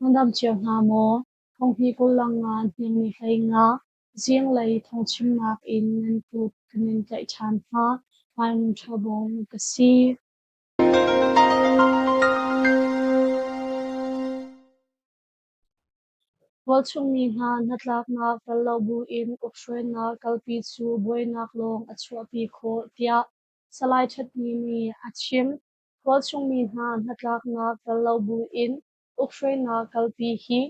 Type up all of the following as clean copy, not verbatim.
Nan dam cio hna maw? Thonghnih 25 hniang ni 15 zinglei thawngchimnak in nan kut kan in tlaih ṭhan hna. Lai Ṭha Bawng ka si. Tualchungmi hna hnatlaknak tel lo buin ukhruainak kalpi cu buainak lawng a chuahpi khawh, tiah Salai Ṭhatni nih a chim. Tualchungmi hna hnatlaknak tel lo buin ukhruainak kalpi hi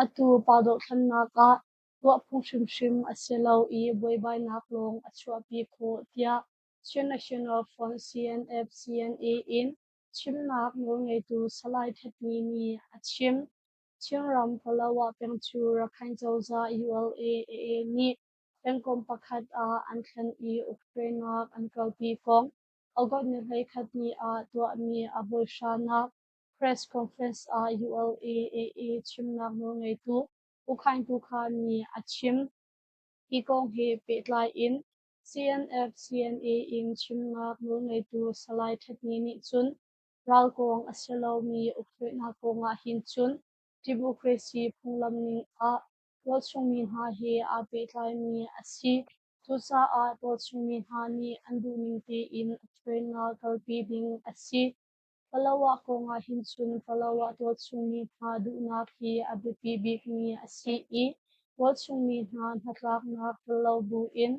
atu pa dothlennak ah tuah phung hrimhrim a si lo i buaibainak lawng a chuahpi khawh, tiah Chin National Front CNF-CNA in chimnak nawlngeitu Salai Ṭhatni nih a chim. Chinram Palawa peng cu Rakhine cozah ULA-AA nih pengkomh pakhat ah an thlen i ukhruainak an kalpi kong August ni 11 ni ah tuahmi a voihranak press conference ah ULA-AA chimnak nawlngeitu U Khaing Tu Kha nih a chim. Hi kong he pehtlai in CNF-CNA in chimnak nawlngeitu Salai Ṭhatni nih cun ral kong a si lomi ukhruainak kong ah hin cun democracy phunglam ning ah tualchungmi hna he aa pehtlaimi a si. Cucaah tualchungmi hna nih an duhning tein ukhruainak kalpi ding a si. Palawa kong ah hin cun Palawa tualchungmi hna duhnak hi a biapi bikmi a si i tualchungmi hna hnatlaknak tel lo buin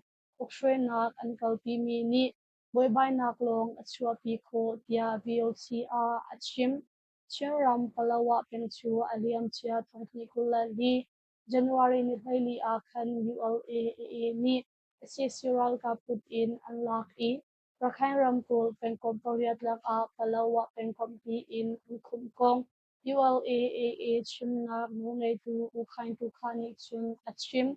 ukhruainak an kalpimi nih buaibainak lawng a chuahpi khawh, tiah VOC ah a chim. Chinram Palawa peng cu a liamcia 2024 January ni 14 ah khan ULA-AA nih sac ralkap kut in an lak i Rakhine ramkulh pengkomh pariat lakah Palawa pengkomh tiin an khumh kong ULA-AA chimnak nawlngeitu U Khaing Tu Kha nih cun a chim.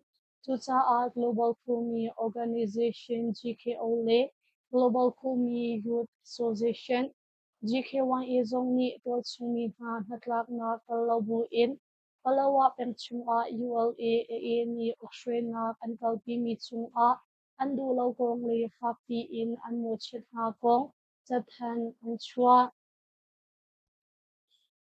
Cucaah Global Khumi Organization GKO le Global Khumi Youth Association GKYA zong nih tualchungmi hna hnatlaknak tel lo buin Palawa peng chungah ULA-AA nih ukhruainak an kalpimi cungah an duh lo kong le fakpi in an mawhchiat hna kong cathanh an chuah.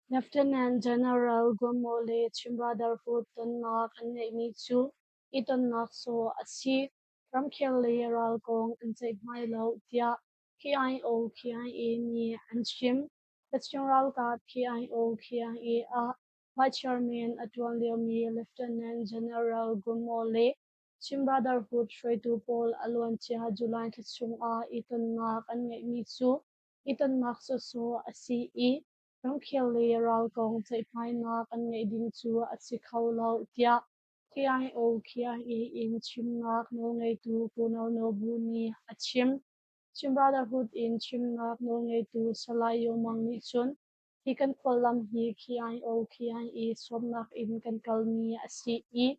Lieutenant General Guamo le Chin Brotherhood tonnak an ngeihmi cu i tonnak sawh a si. Ramkhel le ral kong an ceihmai lo, tiah KIO-KIA nih an chim. Kachin ralkap KIO-KIA ah Vice Chairman a ṭuan liomi Lieutenant General Guamo le Chin Brotherhood hruaitu pawl a luancia July thla chungah i tonnak an ngeihmi cu i tonnak sawsawh a si i ramkhel le ral kong ceihmainak an ngeih ding cu a si kho lo, tiah KIO-KIA in chimnak nawlngeitu Pu No No Bu nih a chim. Chin Brotherhood in chimnak nawlngeitu Salai Yo Mang nih cun hi kan khuallam hi KIO-KIA sawmnak in kan kalmi a si i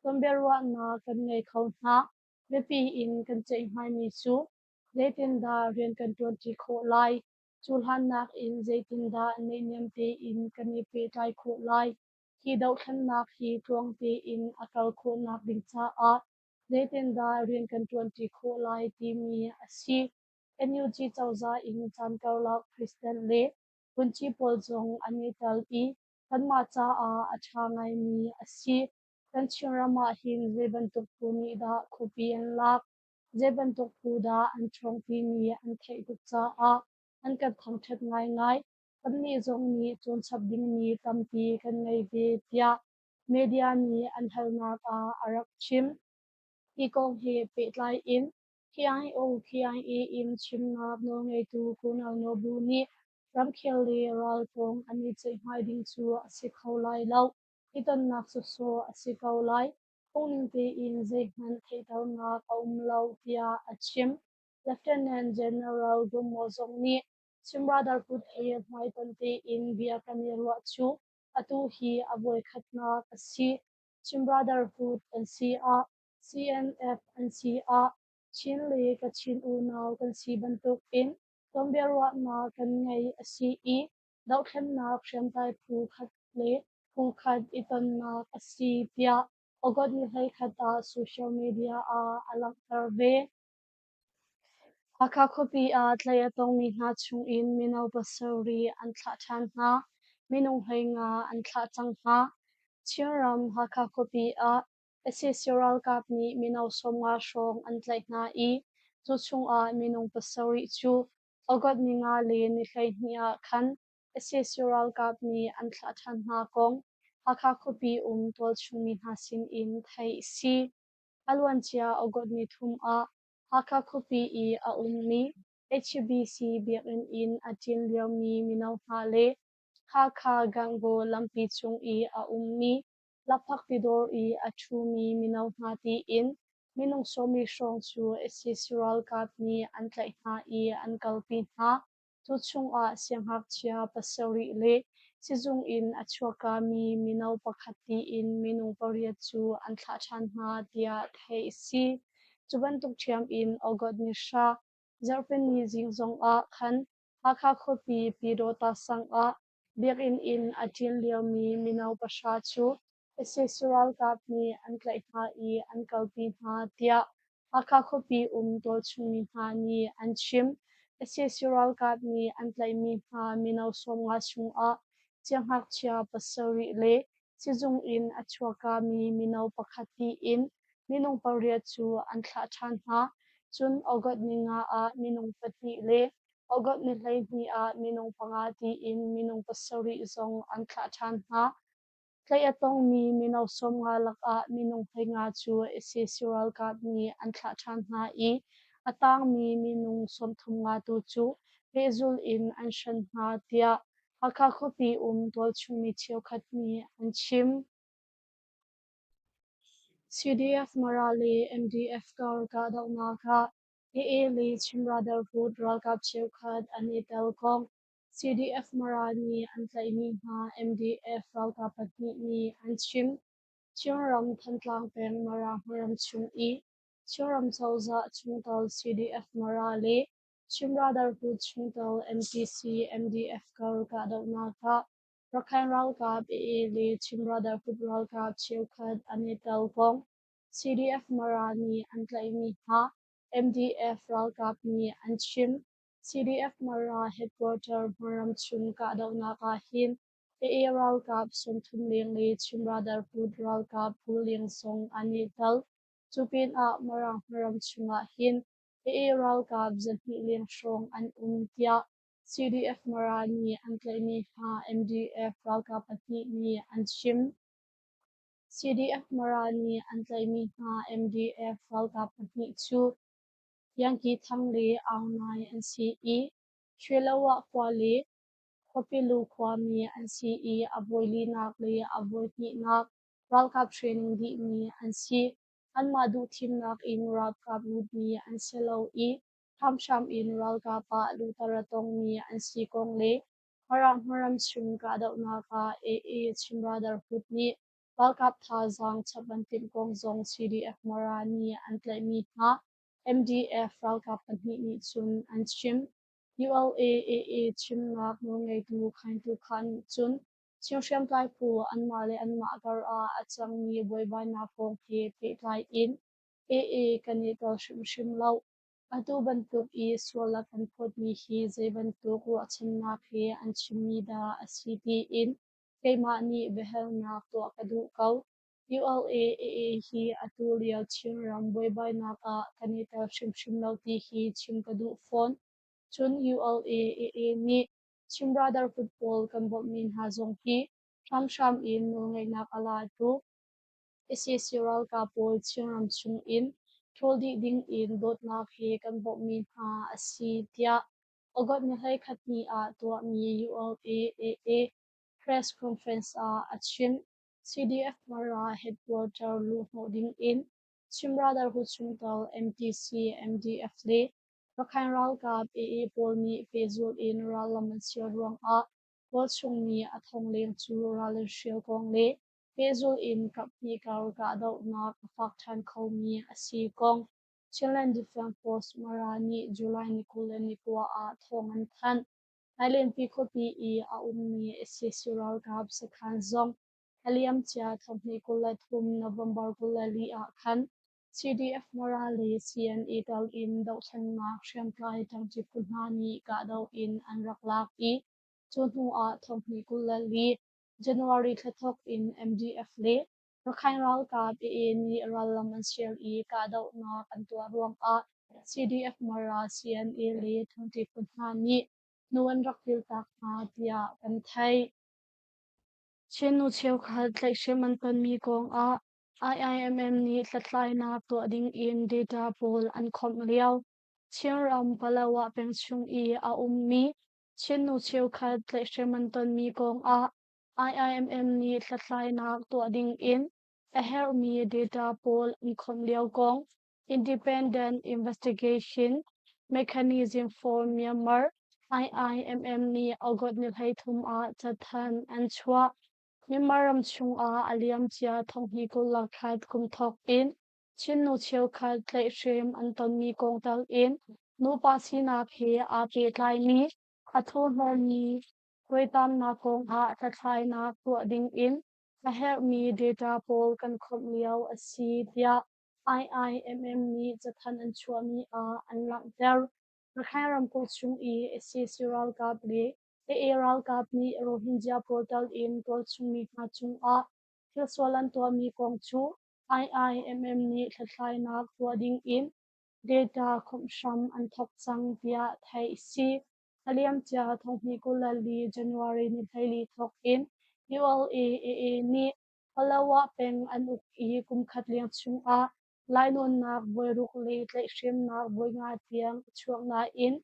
tonbiaruahnak kan ngei kho hna. Biapi in kan ceihmaimi cu zeitindah rian kan ṭuanṭi khawh lai, cu hlannak in zeitindah neihniam tein kan i pehtlai khawh lai, hi dohthlennak hi tluang tein a kal khawhnak ding caah zeitindah rian kan ṭuanṭi khawh lai timi a si. NUG cozah in caan karlak president le vunci pawl zong an i tel i kanmah caah a ṭha ngaimi a si. Kan Chinram ah hin zei bantuk phu nih dah khuapi an lak, zei bantuk phu dah an ṭhawng timi an theih tuk caah an kan thangṭhat ngaingai. Kannih zong nih cawnchap dingmi tampi kan ngei ve, tiah media nih an halnak ah a rak chim. Hi kong he pehtlai in KIO-KIA in chimnak nawlngeitu Kunal Nobu nih ramkhel le ral kong an i ceihmai ding cu a si kho lai lo. I tonnak sawsawh a si ko lai. Phungning tein zeihmanh theihternak a um lo, tiah a chim. Lieutenant General Gumo zong nih Chin Brotherhood he hmaitonh tein bia kan i ruah cu atu hi a voikhatnak a si. Chin Brotherhood an si ah, CNF an si ah, Chin le Kachin unau kan si bantukin tonbiaruahnak kan ngei a si i dohthlennak hriamtlai phu khat le phu khat i tonnak a si, tiah August ni 11 ah social media ah a langhter ve. Hakha khuapi ah tlaih a tongmi hna chungin mino pasarih an thlah ṭhan hna. minung 15 an thlah cang hna. Chinram Hakha khuapi ah sac ralkap nih mino 50 hrawng an tlaih hna i cu chungah minung pasarih cu August ni 5 le ni 12 ah khan sac ralkap nih an thlah ṭhan hna kong Hakha khuapi um tualchung mi hna sinin theih a si. A luancia August ni 3 ah Hakha khuapi i a ummi HBC biakinn in a ṭin liomi mino hna le Hakha Gangaw lampi cung i a ummi Lakphak tidawr i a ṭhumi mino hna tiin minung sawmi hrawng cu sac ralkap nih an tlaih hna i an kalpi hna. Cu chungah siangngakchia pasarih le sizung in a chuakkami mino pakhat tiin minung pariat cu an thlah ṭhan hna tiah theih a si. Cu bantuk ṭhiam in August ni 10, Zarhpini zing zongah khan Hakha khuapi Pyidawta sang ah biakinn in a ṭin liomi mino pahra cu sac ralkap nih an tlaih hna i an kalpi hna tiah Hakha khuapi um tualchung mi hna nih an chim. Sac ralkap nih an tlaihmi hna mino 50 chungah siangngakchia pasarih le sizung in a chuakkami mino pakhat tiin minung pariat cu an thlah ṭhan hna. Cun August ni 5 ah minung pahnih le August ni 12 ah minung panga tiin minung pasarih zong an thlah ṭhan hna. Tlaih a tongmi mino 50 lakah minung 15 cu sac ralkap nih an thlah ṭhan hna i a tangmi minung 35 tu cu pehzulh in an hren hna tiah Hakha khuapi um tualchung mi cheukhat nih an chim. CDF Mara le MDF kar kahdohnak ah AA le Chin Brotherhood ralkap cheukhat an i tel kong CDF Mara nih an tlaihmi hna MDF ralkap pahnih nih an chim. Chinram Thantlang peng Mara hmaram chung i Chinram cozah chungtel CDF Mara le Chin Brotherhood chungtel MTC MDF kar kahdohnak ah Rakhine ralkap AA le Chin Brotherhood ralkap cheukhat an i tel kong CDF Mara nih an tlaihmi hna MDF ralkap nih an chim. CDF Mara headquarter hmaram chung kahdohnak ah hin AA ralkap 30 leng le Chin Brotherhood ralkap 20 leng zong an i tel. Cu pinah Mara hmaram chungah hin AA ralkap 200 leng hrawng an um tiah CDF Mara nih an tlaihmi hna MDF ralkap pahnih nih an chim. CDF Mara nih an tlaihmi hna MDF ralkap pahnih cu Yankee Thang le Aung Nai an si i Shwelowa khua le Khuapilu khuami an si i a voi linak le a voi hnihnak ralkap training dihmi an si. Anmah duhthimnak in ralkap lutmi an si lo i hramhram in ralkap ah luhter a tongmi an si kong le Hmaram chung kahdohnak ah AA Chin Brotherhood nih ralkap thazaang chap an timh kong zong CDF Mara nih an tlaihmi hna MDF ralkap pahnih nih cun an chim. ULA AA chimnak nawlngeitu Khaing Tu Kha nih cun Chin hriamtlai phu anmah le anmah kar ah a cangmi buaibainak kong he pehtlai in AA kan i tel hrimhrim lo. Atu bantuk i sual a kan phawtmi hi zei bantuk ruahchannak he an chimmi dah a si tiin keimah nih biahalnak tuah ka duh ko. ULA AA hi atu lio Chinram buaibainak ah kan i tel hrimhrim lo ti hi chim ka duh fawn. Cun ULA AA nih Chin Brotherhood pawl kan bawmhmi hna zong hi hramhram in nawlngeihnak a latu sac ralkap pawl Chinram chung in ṭhawl dih ding in dawtnak he kan bawmhmi hna a si tiah August ni 11 ni ah tuahmi ULA-AA press conference ah a chim. CDF Mara headquarter luhhnawh ding in Chin Brotherhood chungtel MTC, MDF le Rakhine ralkap AA pawl nih pehzulh in rallam an sial ruangah tualchung mi a thong leng cu ral an hrial kong le pehzulh in kaphnih kar kahdohnak a fak ṭhan khomi a si kong Chinland Defense Force Mara nih July ni 29 ah thawng an thanh. Thailand khuapi i a ummi sac ralkap sakhan zong a liamcia 2023 November 24 ah khan CDF Mara le CNA tal in dohthlennak hriamtlai ṭangṭi phu hna nih kahdoh in an rak lak i. Cu hnu ah 2024 January thla thawk in MDF le Rakhine ralkap AA nih rallam an sial i kahdohnak an tuah ruangah CDF Mara, CNA le Thangṭi phu hna nih hnu an rak tiltak hna tiah kan theih. Chin nu cheukhat tlaihhrem an tonmi kongah IIMM nih hlathlainak tuah dingin data pawl an khawmh lio. Chinram Palawa peng chung i a ummi Chin nu cheukhat tlaihhrem an tonmi kongah IIMM nih hlathlainak tuah dingin a herhmi data pawl an khawmh lio kong Independent Investigation Mechanism for Myanmar IIMM nih August ni 13 ah cathanh an chuah. Myanmar ram chungah a liamcia thonghnih 21 kum thawk in Chin nu cheukhat tlaihhrem an tonmi kong tal in nupa sinak he aa pehtlaimi a thurhnawmmi tuaitamnak kongah hlathlainak tuah dingin a herhmi data pawl kan khawmh lio a si tiah IIMM nih cathanh an chuahmi ah an langhter. Rakhine ramkulh chung i sac ralkap le AA ralkap nih Rohingya pawl tal in tualchungmi hna cungah thilsual an tuahmi kong cu IIMM nih hlathlainak tuah dingin data khawmh hram an thawk cang tiah theih a si. A liamcia 2024 January ni 14 thawk in ULA AA nih Palawa peng an uk i kumkhat leng chungah lainawnnak voiruk le tlaihhremnak voinga tiang a chuak nain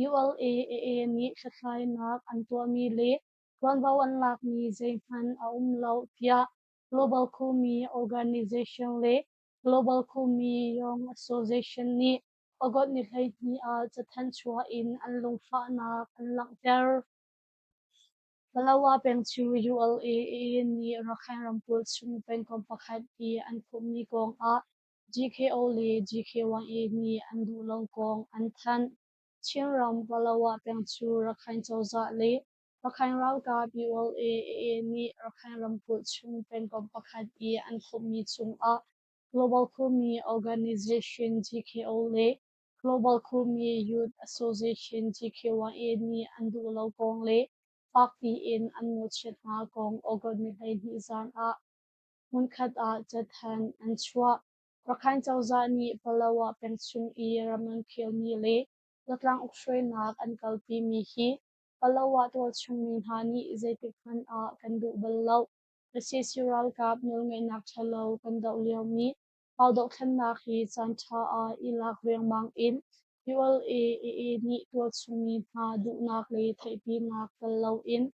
ULA-AA nih hlathlainak an tuahmi le ṭuanvo an lakmi zeihmanh a um lo tiah Global Khumi Organization le Global Khumi Young Association nih August ni 12 ah cathanh chuah in an lungfahnak an langhter. Palawa peng cu ULA nih Rakhine ramkulh chung pengkomh pakhat i an khumhmi kongah GKO le GKYA nih an duh lo kong an thanh. Chinram Palawa peng cu Rakhine cozah le Rakhine ralkap ULA nih Rakhine ramkulh chung pengkomh pakhat i an khumhmi cungah Global Khumi Organization GKO le Global Khumi Youth Association GKYA nih an duh lo kong le fakpi in an mawhchiat hna kong August ni 12 zan ah hmunkhat ah cathanh an chuah. Rakhine cozah nih Palawa peng chung i ram an khelmi le zatlang ukhruainak an kalpimi hi Palawa tualchungmi hna nih zeitik hmanh ah kan duh bal lo. Sac ralkap nawlngeihnak ṭhalo kan doh liomi Pau dohthlennak hi caanṭha ah i lak riangmang in ULA-AA nih tualchungmi hna duhnak le theihpinak tel loin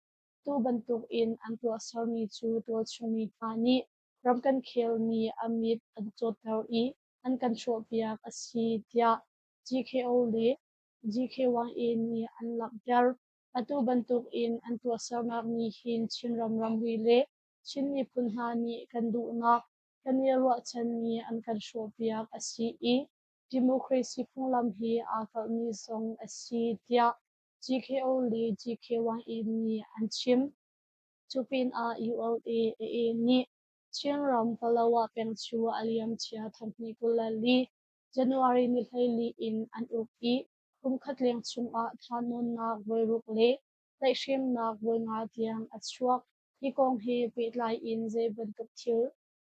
tu bantukin an tuahsermi cu tualchungmi hna nih ram kan khelmi a mit an cawtter i an kan hrawhpiak a si tiah GKO le GKYA nih an langhter. Atu bantukin an tuahsernak nih hin Chinram ramri le Chin miphun hna nih kan duhnak kan i ruahchanmi an kan hrawhpiak a si i democracy phunglam hi aa kalhmi zong a si tiah GKO le GKYA nih an chim. Cu pinah ULA AA nih Chinram Palawa peng cu a liamcia 2024 January ni 14 in an uk i kumkhat leng chungah thahnawnnak voiruk le tlaihhremnak voinga tiang a chuak. Hi kong he pehtlai in zei bantuk thil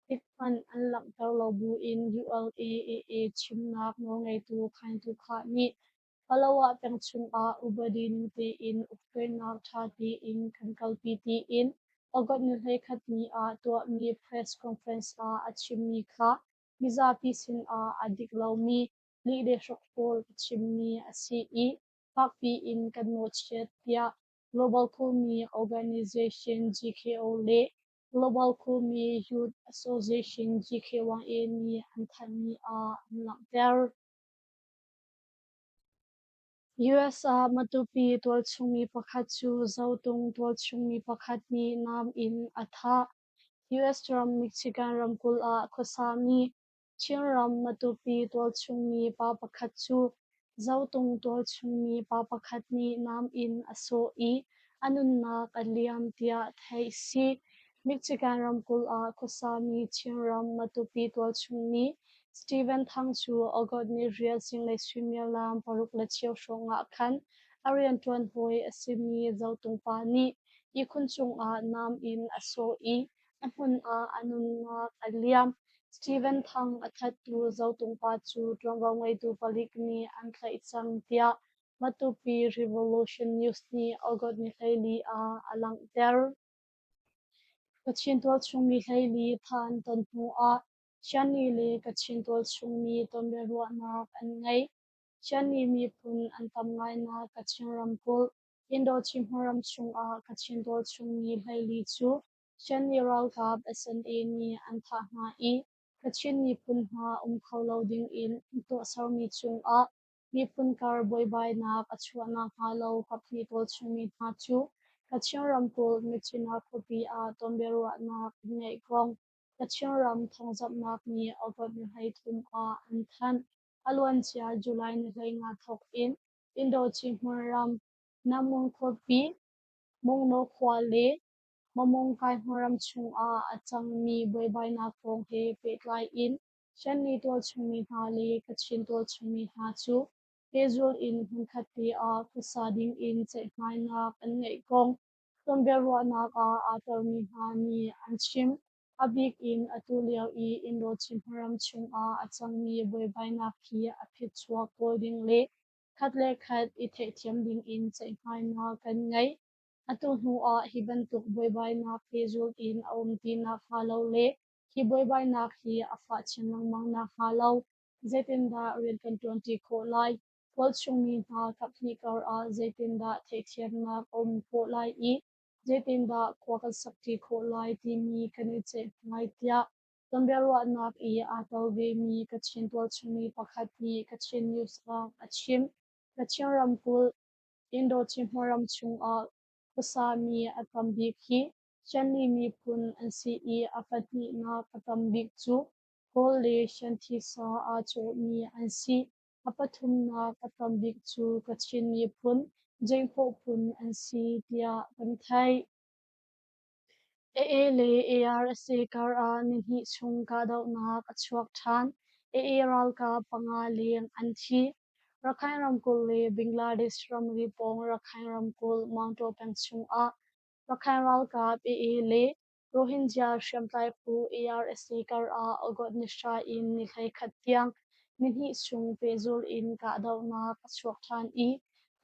tik hmanh an langhter lo buin ULA-AA chimnak nawlngeitu Khaing Tu Khah nih Palawa peng chungah upadi ning tein ukhruainak ṭha tein kan kalpi tiin August ni 11 ni ah tuahmi press conference ah a chimmi kha mizapi sinah a dik lomi lih le hrokhrol a chimmi a si i fakpi in kan mawhchiat tiah Global Khumi Organization GKO le Global Khumi Youth Association GKYA nih an thanhmi ah an langhter. US ah Matupi tualchungmi pakhat cu Zotung tualchungmi pakhat nih nam in a thah. US ram Michigan ramkulh ah khuasami Chinram Matupi tualchungmi pa pakhat cu Zotung tualchungmi pa pakhat nih nam in a sawh i a nunnak a liam tiah theih a si. Michigan ramkulh ah khuasami Chinram Matupi tualchungmi Steven Thang cu August ni riat zinglei suimilam 6:15 hrawng ah khan a rianṭuan hawi a simi Zotung pa nih ihkhun cungah nam in a sawh i a hmun ah a nunnak a liam. Steven Thang a thattu Zotung pa cu ṭuanvo ngeitu palik nih an tlaih cang tiah Matupi Revolution News nih August ni 14 ah a langhter. Kachin tualchung mi 14 thah an ton hnuah Shanni le Kachin tualchung mi tonbiaruahnak an ngei. Shanni miphun an tam ngainak Kachin ramkulh, Indo-Chin hmunram chungah Kachin tualchung mi 14 cu Shanni ralkap SNA nih an thah hna i Kachin miphun hna um kho lo dingin an tuahsermi cungah Miphun kar buaibainak a chuah nakhnga lo kaphnih tualchung mi hna cu Kachin ramkulh Myitkyina khuapi ah tonbiaruahnak an ngeih kong Kachin ram thawngzamhnak nih August ni 13 ah an thanh. A luancia July ni 15 thawk in Indochina hmunram Namun khuapi, Mungnaw khua le Mamungkai hmunram chungah a cangmi buaibainak kong he pehtlai in Shanni tualchungmi hna le Kachin tualchungmi hna cu pehzulh in hmunkhat te ah khuasa dingin ceihmainak an ngeih kong tonbiaruahnak ah aa telmi hna nih an chim. A bik in atu lio i Indochina hmunram chungah a cangmi buaibainak hi a phichuak kawl ding le khat le khat i theihthiam dingin ceihmainak kan ngei. Atu hnu ah hi bantuk buaibainak pehzulh in a um ti nakhnga lo le hi buaibainak hi a fah chin lengmang nakhnga lo zeitindah rian kan ṭuanṭi khawh lai? Tualchungmi hna kaphnih kar ah zeitindah theihthiamnak a um khawh lai i zeitindah khua kan sakṭi khawh lai timi kan i ceihmai tiah tonbiaruahnak i aa tel vemi Kachin tualchungmi pakhat nih Kachin News ah a chim. Kachin ramkulh Indochina hmunram chungah khuasami a tam bik hi Shanli miphun an si i a pahnihnak a tam bik cu Kawl le Shan thisa aa cawhmi an si. A pathumnak a tam bik cu Kachin miphun, Jingphaw phun an si tiah kan theih. AA le ARSA karah nihnih chung kahdohnak a chuak ṭhan. AA ralkap panga leng an thi. Rakhine ramkulh le Bangladesh ramri pawng Rakhine ramkulh Maungtaw peng chungah Rakhine ralkap AA le Rohingya hriamtlai phu ARSA karah August ni 3 in ni 11 tiang nihnih chung pehzulh in kahdohnak a chuak ṭhan i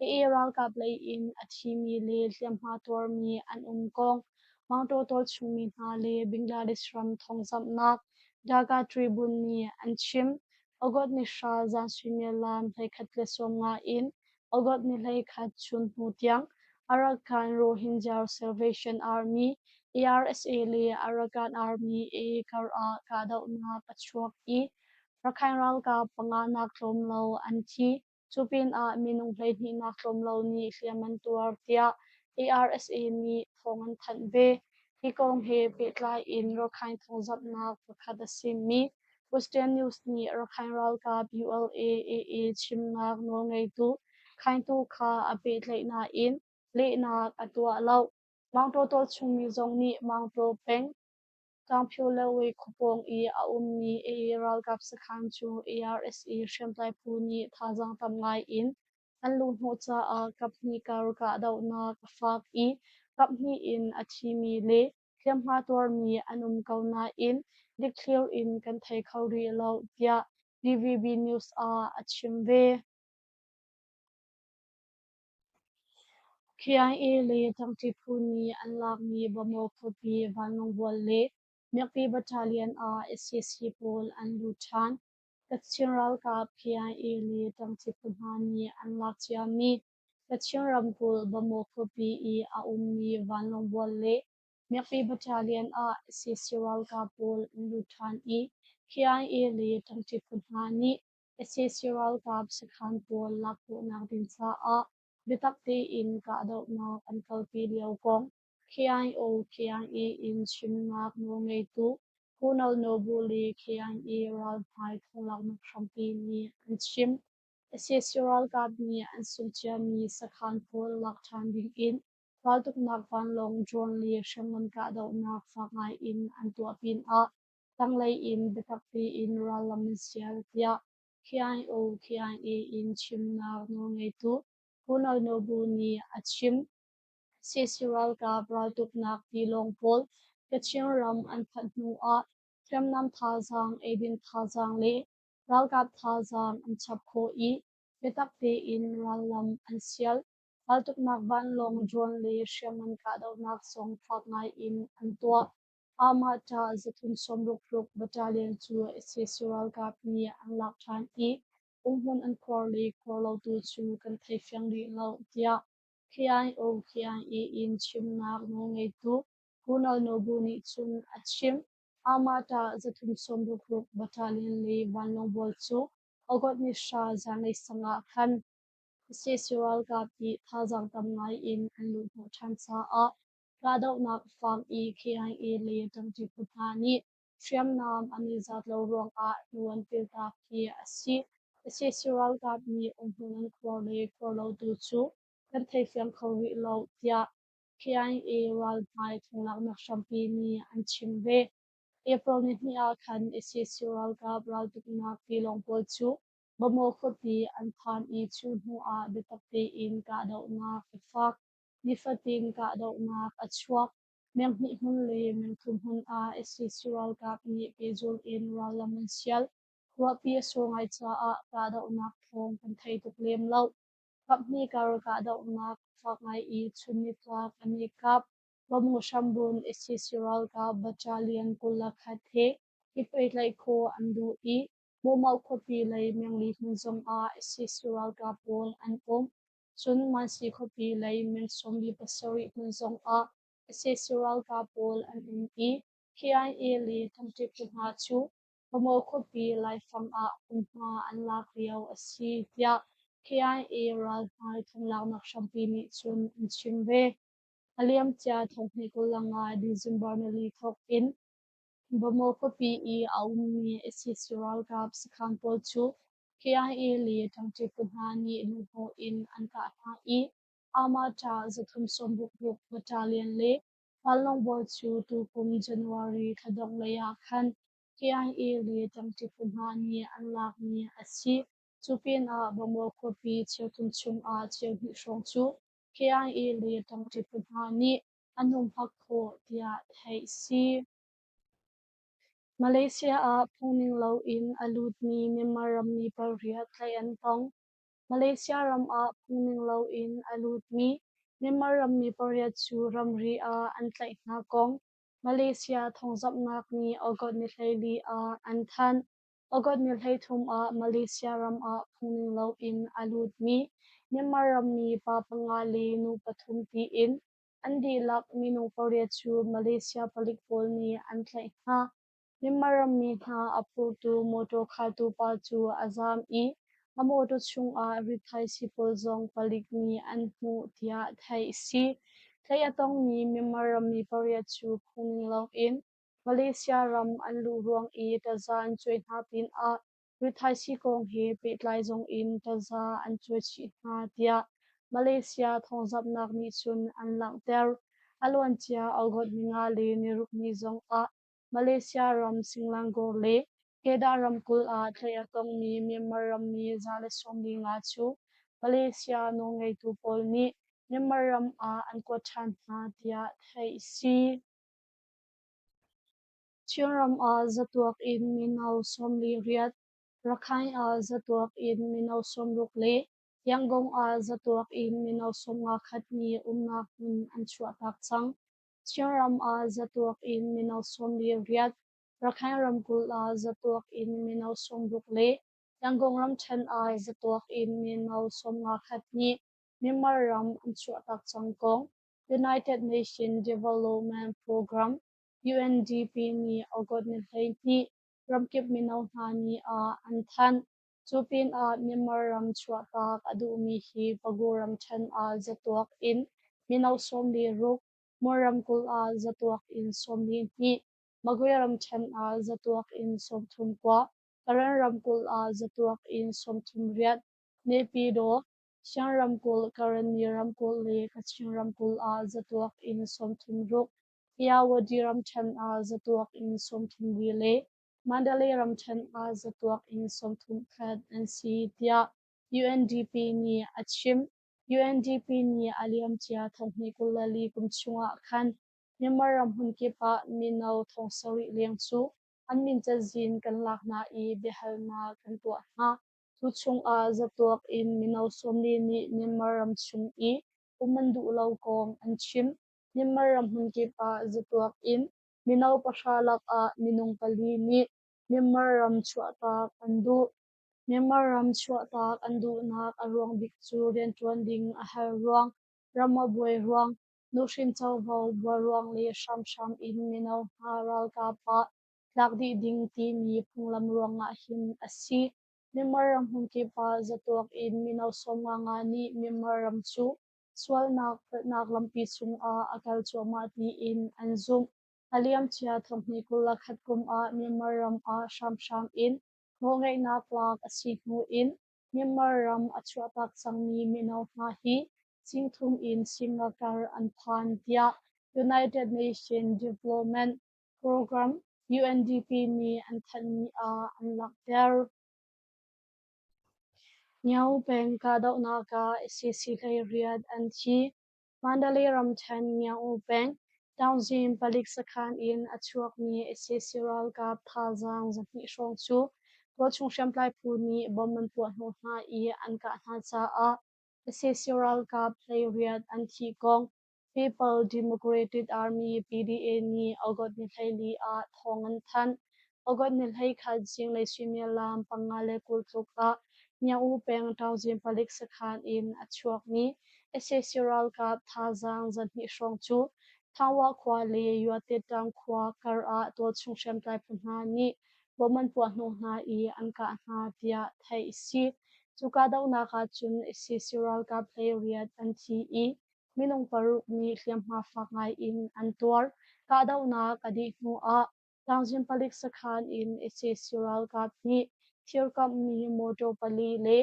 AA ralkap lei in a thimi le hliamhma tuarmi an um kong Maungtaw tualchungmi hna le Bangladesh ram thawngzamhnak Dhaka Tribune nih an chim. August ni 3 zan suimilam 11:50 in August ni 11 chun hnu tiang Arakan Rohingya Salvation Army ARSA le Arakan Army AA karah kahdohnak a chuak i Rakhine ralkap panga nak tlawm lo an thi. Cu pinah minung 12 nak tlawm lo nih hliam an tuar tiah ARSA nih thawng an thanh ve. Hi kong he pehtlai in Rakhine thawngzamhnak pakhat a simi Western News nih Rakhine ralkap ULA AA chimnak nawlngeitu Khaingtu kha a pehtlaih nain lehnak a tuah lo. Maungtaw tualchungmi zong nih Maungtaw peng Tlangphio Lewe khuapawng i a ummi AA ralkap sakhan cu ARSA hriamtlai phu nih thazaang tam ngai in an luhhnawh caah kaphnih kar kahdohnak a fak i kaphnih in a thimi le hliamhma tuarmi an um ko nain dikthlir in kan thei kho rih lo tiah DVB News ah a chim ve. KIA le ṭangṭi phu nih an lakmi Bamaw khuapi Vanlawngbual le Miakpi Battalion ah sac pawl an lut ṭhan. Kachin ralkap KIA le ṭangṭi phu hna nih an lak ciami Kachin ramkulh Bamaw khuapi i a ummi vanlawngbual le Miakpi Battalion ah sac ralkap pawl an lut ṭhan i KIA le ṭangṭi phu hna nih sac ralkap sakhan pawl lak khawhnak ding caah biatak tein kahdohnak an kalpi lio kong KIO KIA in chimnak nawlngeitu Colonel Nobu le KIA ralhmai thawnglaknak hrampi nih an chim. Sac ralkap nih an sungh ciami sakhan pawl lak ṭhan dingin raltuknak vanlawng, drone le hriamngan kahdohnak fak ngaiin an tuah pinah tanglei in biatak tein rallam an sial, tiah KIO KIA in chimnak nawlngeitu. Hunal Nobu nih a chim. Sac ralkap raltuknak tilawng pawl Kachin ram an phanh hnu ah hriamnam thazaang, eidin thazaang le ralkap thazaang an chap khawh i biatak tein rallam an sial. Raltuknak vanlawng, drone le hriamngan kahdohnak zong fak ngai in an tuah. Amah ṭah 366 Battalion cu sac ralkap nih an lak ṭhan i umhmun an khuar le khuar lo tu cu kan thei fiang rih lo, tiah KIO KIA in chimnak nawlngeitu Colonel Nobu nih cun a chim. Amah ṭah 366 Battalion le vanlawng bual cu August ni 10 zanlei sang ah khan sac ralkap nih thazaang tam ngai in an luhhnawh ṭhan caah kahdohnak a fak i KIA le ṭangṭi phu hna nih hriamnam an i zat lo ruangah hnu an piltak hi a si. Sac ralkap nih umhmun an khuar le khuar lo tu cu kan theifiang kho rih lo, tiah KIA ralhmai thonglaknak hrampi nih an chim ve. April nihnih ah khan sac ralkap raltuknak tilawng pawl cu Bamaw khuapi an phan i cu hnu ah biatak tein kahdohnak a fak. Nifatin kahdohnak a chuak. Meng hnih hmun le meng thum hmun ah sac ralkap nih pehzul in rallam an sial. Ruahpi a sur ngai caah kahdohnak thawng kan thei tuk lem lo. Kaphnih kar kahdohnak a fak ngai i chun nitlak an i kap. Bamaw hrambun sac ralkap battalion 21 he i pehtlaih khawh an duh i Bawmau khuapi lei Mengli hmun zongah sac ralkap pawl an um. Cun Mansi khuapi lei meng 47 hmun zongah sac ralkap pawl an um i KIA le Ṭangṭi phu hna cu Bamaw khuapi laifang ah hmunhma an lak lio a si, tiah KIA ralhmai thonglaknak hrampi nih cun an chim ve. A liamcia 2025 December nili thawk in Bamaw khuapi i a ummi sac ralkap sakhan pawl cu KIA le ṭangṭi phu hna nih luhhnawh in an kah hna i Amah-ṭa 366 Battalion le vanlawng bawi cu tukum January thla dongh lei ah khan KIA le ṭangṭi phu hna nih an lakmi a si. Cu pinah Bamaw khuapi cheuthum chungah cheuhnih hrawng cu KIA le ṭangṭi phu hna nih an humhak khawh tiah theih a si. Malaysia ah phungning loin a lutmi Myanmar rammi pariat tlaih an tong. Malaysia ram ah phungning loin a lutmi Myanmar rammi pariat cu ramri ah an tlaih hna kong Malaysia thawngzamhnak nih August ni 14 ah an thanh. August ni 33 ah Malaysia ram ah phungning loin a lutmi Myanmar rammi pa panga le nu pathum tiin an dihlak minung pariat cu Malaysia palik pawl nih an tlaih hna. Myanmar rammi hna a phurtu mawṭaw khaltu pa cu a zaam i a mawṭaw chungah rithaisii pawl zong palik nih an hmuh tiah theih a si. Tlaih a tongmi Myanmar rammi pariat cu phungning loin Malaysia ram an luh ruang i taza an cuai hna pinah rithaisii kong he pehtlai zongin taza an cuai chih hna tiah Malaysia thawngzamhnak nih cun an langhter. A luancia August ni nga le ni ruk ni zongah Malaysia ram Selangor le Kedah ramkulh ah tlaih a tongmi Myanmar rammi 145 cu Malaysia nawlngeitu pawl nih Myanmar ram ah an kuat ṭhan hna tiah theih a si. Chinram ah zatuak in mino 48, Rakhine ah zatuak in mino 60 le Yangon ah zatuak in mino 51 nih umnak hmun an chuahtak cang. Chinram ah zatuak in mino 48, Rakhine ramkulh ah zatuak in mino 60 le Yangon ramṭhen ah zatuak in mino 51 nih Myanmar ram an chuahtak cang kong United Nations Development Programme UNDP nih August ni 12 ramkip mino hna ni ah an thanh. Cu pinah Myanmar ram chuahtak a duhmi hi Pagu ramṭhen ah zatuak in mino 46, Mon ramkulh ah zatuak in 42, Magwe ramṭhen ah zatuak in 39, Karen ramkulh ah zatuak in 38, Naypyidaw, Shan ramkulh, Karenni ramkulh le Kachin ramkulh ah zatuak in 36, Myawaddy ramṭhen ah zatuak in 34 le Mandalay ramṭhen ah zatuak in 31 an si, tiah UNDP nih a chim. UNDP nih a liamcia thonghnih 24 kum chungah khan Myanmar ram hmunkip ah mino thong sarih leng cu an min cazin kan lak hna i biahalnak kan tuah hna. Cu chungah zatuak in mino 40 nih Myanmar ram chung i um an duh lo kong an chim. Myanmar ram hmunkip ah zatuak in mino pahra lakah minung pali nih Myanmar ram chuahtak an duh. Myanmar ram chuahtak an duhnak a ruang bik cu rianṭuan ding a har ruang, ram a buai ruang, nuhrin covo buar ruang le hramhram in mino hna ralkap ah tlak dih ding timi phunglam ruangah hin a si. Myanmar ram hmunkip ah zatuak in mino 55 nih Myanmar ram cu sualnak palhnak lampi cungah a kal cuahmah tiin an zumh. A liamcia thonghnih 21 kum ah Myanmar ram ah hramhram in nawlngeihnak lak a si hnu in Myanmar ram a chuahtak cangmi mino hna hi singthum in singa kar an phan tiah United Nations Development Program UNDP nih an thanhmi ah an langhter. Myo peng kahdohnak ah sac hleiriat an thi. Mandalay ramṭhen Myo peng Taungzin palik sakhan in a chuakmi sac ralkap thazaang 200 hrawng cu tualchung hriamtlai phu nih bomb an puah hnawh hna i an kah hna caah sac ralkap 18 an thih kong People Democratic Army PDA nih August ni 14 ah thawng an thanh. August ni 21 zinglei suimilam 5:20 tluk ah Nyaung U peng Taungzin palik sakhan in a chuakmi sac ralkap thazaang 200 hrawng cu Thangwa khua le Yuatetang khua kar ah tualchung hriamtlai phu hna nih bomb an puah hnawh hna i an kah hna tiah theih a si. Cu kahdohnak ah cun sac ralkap 18 an thi i minung paruk nih hliamhma fak ngai in an tuar. Kahdohnak a dih hnu ah Tlangzin palik sakhan in sac ralkap nih thirkamhmi mawṭaw pali le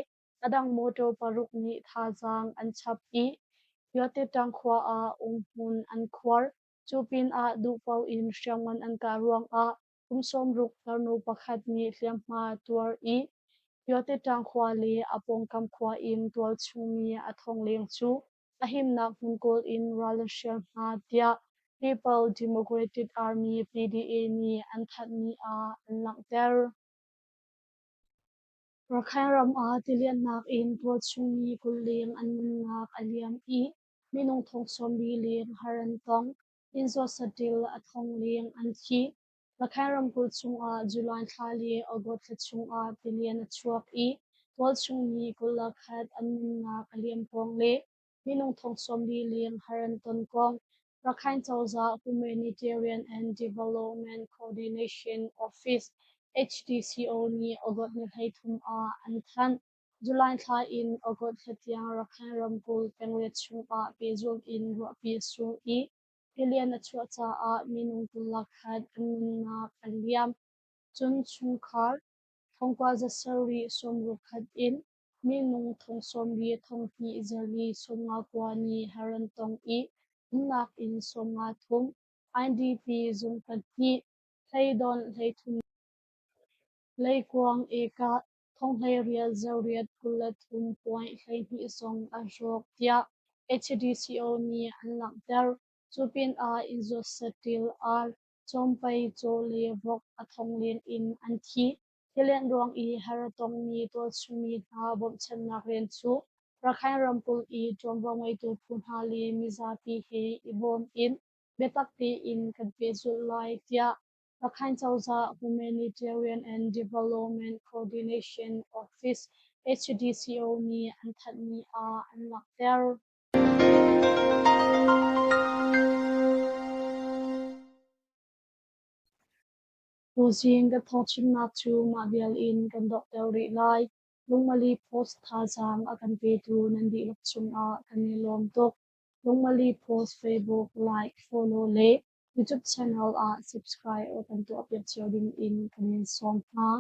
a dang mawṭaw paruk nih thazaang an chap i Yuatetang khua ah umhmun an khuar. Cu pinah duhpaoh in hriamngan an kah ruangah kum 60 tarnu pakhat nih hliamhma tuar i Yuatetang khua le a pawngkam khua in tualchungmi a thong leng cu a himnak hmun kawl in ral an hrial hna tiah People Democratic Army PDA nih an thanhmi ah an langhter. Rakhine ram ah tiliannak in tualchungmi 20 leng an nunnak a liam i minung thong 40 leng har an tong. Inn zaw saṭil a thong leng an thi. Rakhine ramkulh chungah July thla le August thla chungah tilian a chuak i tualchungmi 21 an nunnak a liam kong le minung thong 40 leng har an ton kong Rakhine cozah Humanitarian and Development Coordination Office HDCO nih August ni 33 ah an thanh. July thla in August thla tiang Rakhine ramkulh pengriat chungah pehzulh in ruahpi a sur i tilian a chuah caah minung 21 an nunnak a liam. Cun chungkhar 9,761 in minung thong 40 thong hnih zali 59 nih har an tong i umnak inn 53, IDP zung pahnih, hleidawnh 33, leikuang ekah thong 18 zariat 23.12 zong a rawk tiah HDCO nih an langhter. Cu pinah inn zuat saṭil, ar, cawmpei, caw le vok a thong leng in an thi. Tilianh ruang i har a tongmi tualchungmi hna bawmhchanhnak rian cu Rakhine ramkulh i ṭuanvo ngeitu phu hna le mizapi he i bawm in biatak tein kan pehzulh lai tiah Rakhine cozah Humanitarian and Development Coordination Office HDCO nih an thanhmi ah an langhter. Tuzing kan thawngchimnak cu mah vial in kan donghter rih lai. Lungmali Post thazaang a kan petu nan dihlak cungah kan i lawm tuk. Lungmali Post Facebook like, follow le YouTube channel ah subscribe kan tuahpiak cio ding in kan in sawm hna.